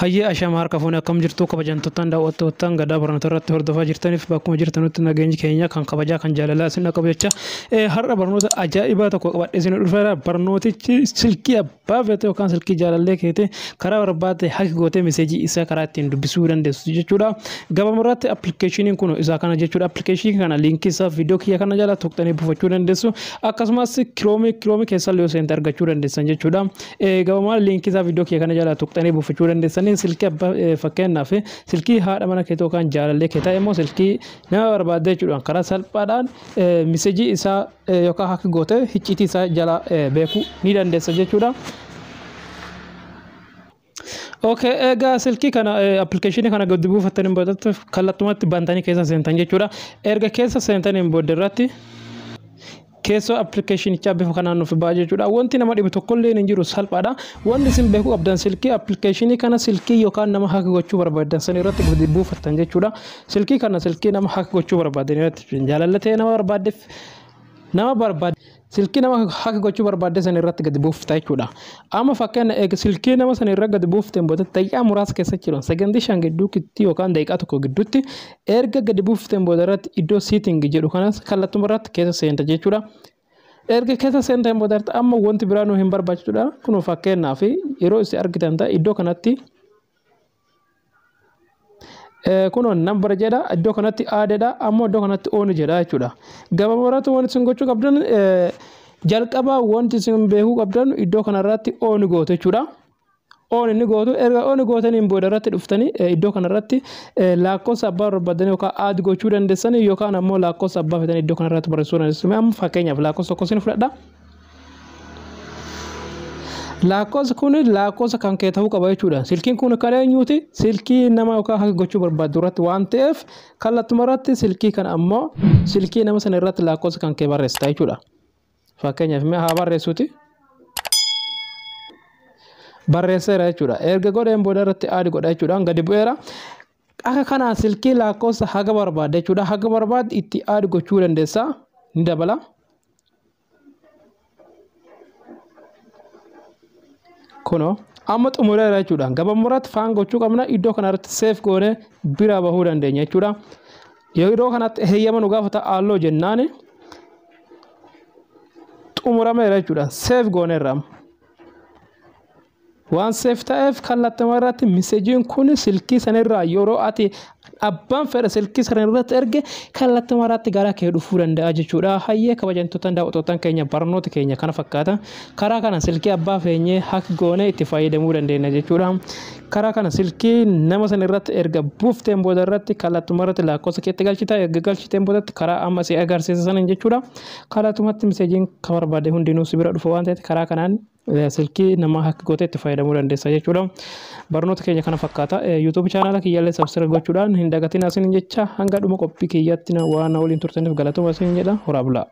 Hayyee ashama harka fuunee akkam jirtu kabajamtoottan daawwattoottan gadaa barnoota irratti hordofaa jirtaniif bakkuma jirtanutti nageenyi keenya kan kabajaa kan jaalalaa isin dhaqqabu jecha har'a barnoota ajaa'ibaa tokko qabadhee isin dhufeera. Barnootichi silkii abbaa feete yookaan silkii jaalallee keete karaa barbaadde hack gootee message isaa karaa ittiin dubbisuu dandeessu jechuudha. Gabaabumatti appilikeeshiniin kun isaa kana jechuudha. Appilikeeshinii kana liinkii isaa viidiyoo kiyya kana jala tuqxanii buufachuu dandeessu. Akkasumas Chrome keessa illee yoo seente argachuu dandeessan jechuudha. Gabaabumatti liinkii isaa viidiyoo kiyya kana jala tuqxanii buufachuu dandeessan. Silkii abbaa fakkeenyaaf silkii haadha mana keetii yookaan jaalallee kee ta'e immoo silkii nama barbaadde jechuudha. Karaa salphaadhaan message isaa yookaan hack gootee icciitii isaa jala beekuu ni dandeessa jechuudha. Okay, egaa silkii kana appilikeeshinii kana gadi buufattaniin boodatti kallattumatti bantanii keessa seentan jechuudha. Erga keessa seentaniin booda irratti keessoo appilikeeshinichaa bifa kanaan nuuf ba'a jechuudha. Wanti nama dhibu tokkollee hin jiru, salphaadha. Wanti isin beekuu qabdan silkii appilikeeshinii kana silkii yookaan nama hack gochuu barbaadan san irratti gadi buufattan jechuudha. Silkii kana silkii nama hack gochuu barbaadan irratti jaalallatee nama barbaaddeef nama barbaade silkii nama hack gochuu barbaadde san irratti gadi buufta jechuudha. Amma fakkeenya eega silkii nama san irra gadi buufteen booda daqiiqaa muraasa keessa jiru second 5 gidduutti yookaan daqiiqaa 1 gidduutti erga gadi buufteen booda irratti iddoo setting jedhu kanas kallattuma irratti keessa seenta jechuudha. Erga keessa seenteen booda irratti amma wanti biraa nu hin barbaachisuudha. Kun fakkeenyaaf yeroo isin argitan ta'a iddoo kanatti kunoo number jedha, iddoo kanatti add ammoo iddoo kanatti on jedha jechuudha. Gabaabumatti wanti isin gochuu qabdan jalqaba wanti isin beekuu qabdan iddoo kanarratti on gootu jechuudha. On inni gootu erga on gootaniin booda irratti dhuftanii iddoo kanarratti lakkoofsa abbaa barbaadanii yookaan add gochuu dandeessan yookaan ammoo lakkoofsa abbaa feetanii iddoo kanarratti barreessuu dandeessu. Amma fakkeenyaaf lakkoofsa tokko isin fudhadha. Lakkoofsi kun lakkoofsa kan kee ta'uu qaba jechuudha. Silkiin kun kan eenyuuti? Silkii nama yookaan hack gochuu barbaaddu irratti waan ta'eef kallattuma irratti silkii kana ammoo silkii nama sana irratti lakkoofsa kan kee barreessita jechuudha. Fakkeenyaaf mee haa barreessuuti. Barreesseera jechuudha. Erga godheen booda irratti add godha jechuudha. Gadi bu'eera. Akka kanaan silkii lakkoofsa haga barbaadde jechuudha. Haga barbaadde itti add gochuu dandeessa. Ni dabala. Kunoo amma xumureera jechuudha. Gabaabumatti faan gochuu qabna iddoo kanarratti save goonee bira bahuu dandeenya jechuudha. Yeroo kanatti heeyyama nu gaafata allow jennaan xumurameera jechuudha. Save gooneerra. Waan save ta'eef kallattuma irratti messageiin kun silkii sanirraa yeroo ati abbaan fedha silkii sana irratti erge kallattuma irratti gara kee dhufuu danda'a jechuudha. Hayyee kabajamtoota daawwattoota keenya barnoota keenya kana fakkaata. Karaa kana silkii abbaa feenyee hack goonee itti fayyadamuu dandeenya jechuudha. Karaa kana silkii nama sana irratti erga buufteen booda irratti kallattuma irratti lakkoofsa keetti galchita. Erga galchiteen boodatti karaa amma si agarsiisa sana jechuudha. Kallattumatti messageiin kan barbaade hundinuu si bira dhufa waan ta'eef karaa kanaan silkii nama hack gootee itti fayyadamuu dandeessa jechuudha. Barnoota keenya kana fakkaata. YouTube channel kiyyaallee subscribe gochuudhaan hin dagatin asin jecha hanga dhuma qophii kiyyaatti waan waliin turtaniif galatooma isin jedha. Horaa bulaa.